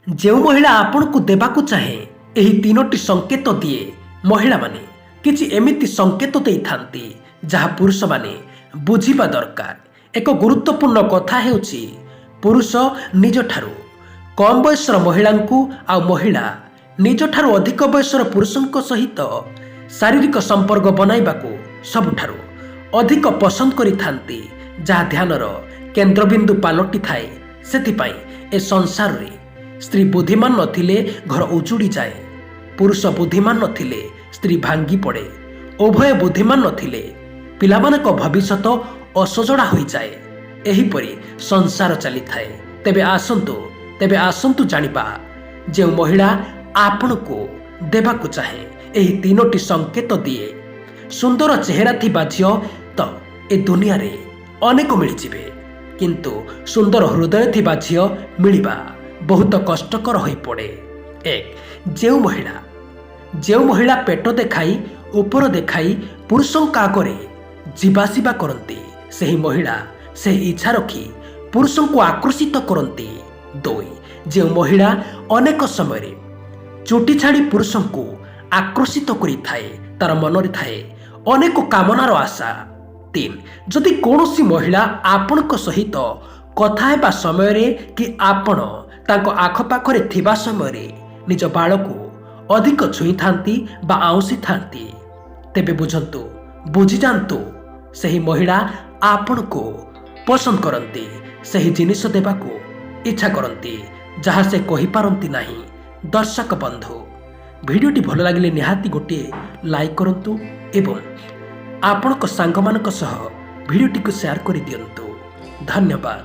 ଯେଉଁ ମହିଳା ଆପଣଙ୍କୁ ଦେବାକୁ ଚାହେଁ, ଏହି ତିନୋଟି ସଂକେତ ଦିଏ। ମହିଳାମାନେ କିଛି ଏମିତି ସଂକେତ ଦେଇଥାନ୍ତି, ଯାହା ପୁରୁଷମାନେ ବୁଝିବା ଦରକାର। ଏକ ଗୁରୁତ୍ୱପୂର୍ଣ୍ଣ କଥା ହେଉଛି, ପୁରୁଷ ନିଜଠାରୁ କମ୍ ବୟସର ମହିଳାଙ୍କୁ ଆଉ ମହିଳା ନିଜଠାରୁ ଅଧିକ ବୟସର ପୁରୁଷଙ୍କ ସହିତ ଶାରୀରିକ ସମ୍ପର୍କ ବନାଇବାକୁ ସବୁଠାରୁ ଅଧିକ ପସନ୍ଦ କରିଥାନ୍ତି, ଯାହା ଧ୍ୟାନର କେନ୍ଦ୍ରବିନ୍ଦୁ ପାଲଟିଥାଏ। ସେଥିପାଇଁ ଏ ସଂସାରରେ ସ୍ତ୍ରୀ ବୁଦ୍ଧିମାନ ନଥିଲେ ଘର ଉଜୁଡ଼ିଯାଏ, ପୁରୁଷ ବୁଦ୍ଧିମାନ ନଥିଲେ ସ୍ତ୍ରୀ ଭାଙ୍ଗି ପଡ଼େ, ଉଭୟ ବୁଦ୍ଧିମାନ ନଥିଲେ ପିଲାମାନଙ୍କ ଭବିଷ୍ୟତ ଅସଜଡ଼ା ହୋଇଯାଏ। ଏହିପରି ସଂସାର ଚାଲିଥାଏ। ତେବେ ଆସନ୍ତୁ ଜାଣିବା, ଯେଉଁ ମହିଳା ଆପଣଙ୍କୁ ଦେବାକୁ ଚାହେଁ, ଏହି ତିନୋଟି ସଂକେତ ଦିଏ। ସୁନ୍ଦର ଚେହେରା ଥିବା ଝିଅ ତ ଏ ଦୁନିଆରେ ଅନେକ ମିଳିଯିବେ, କିନ୍ତୁ ସୁନ୍ଦର ହୃଦୟ ଥିବା ଝିଅ ମିଳିବା ବହୁତ କଷ୍ଟକର ହୋଇପଡ଼େ। ଏକ, ଯେଉଁ ମହିଳା ପେଟ ଦେଖାଇ, ଉପର ଦେଖାଇ ପୁରୁଷଙ୍କ ଆଗରେ ଯିବାସିବା କରନ୍ତି, ସେହି ମହିଳା ସେହି ଇଚ୍ଛା ରଖି ପୁରୁଷଙ୍କୁ ଆକର୍ଷିତ କରନ୍ତି। ଦୁଇ, ଯେଉଁ ମହିଳା ଅନେକ ସମୟରେ ଚୁଟି ଛାଡ଼ି ପୁରୁଷଙ୍କୁ ଆକର୍ଷିତ କରିଥାଏ, ତାର ମନରେ ଥାଏ ଅନେକ କାମନାର ଆଶା। ତିନି, ଯଦି କୌଣସି ମହିଳା ଆପଣଙ୍କ ସହିତ କଥା ହେବା ସମୟରେ କି ଆପଣ ତାଙ୍କ ଆଖପାଖରେ ଥିବା ସମୟରେ ନିଜ ବାଳକୁ ଅଧିକ ଛୁଇଁଥାନ୍ତି ବା ଆଉଁସିଥାନ୍ତି, ତେବେ ବୁଝନ୍ତୁ, ବୁଝିଯାଆନ୍ତୁ, ସେହି ମହିଳା ଆପଣଙ୍କୁ ପସନ୍ଦ କରନ୍ତି। ସେହି ଜିନିଷ ଦେବାକୁ ଇଚ୍ଛା କରନ୍ତି, ଯାହା ସେ କହିପାରନ୍ତି ନାହିଁ। ଦର୍ଶକ ବନ୍ଧୁ, ଭିଡ଼ିଓଟି ଭଲ ଲାଗିଲେ ନିହାତି ଗୋଟିଏ ଲାଇକ୍ କରନ୍ତୁ ଏବଂ ଆପଣଙ୍କ ସାଙ୍ଗମାନଙ୍କ ସହ ଭିଡ଼ିଓଟିକୁ ସେୟାର କରିଦିଅନ୍ତୁ। ଧନ୍ୟବାଦ।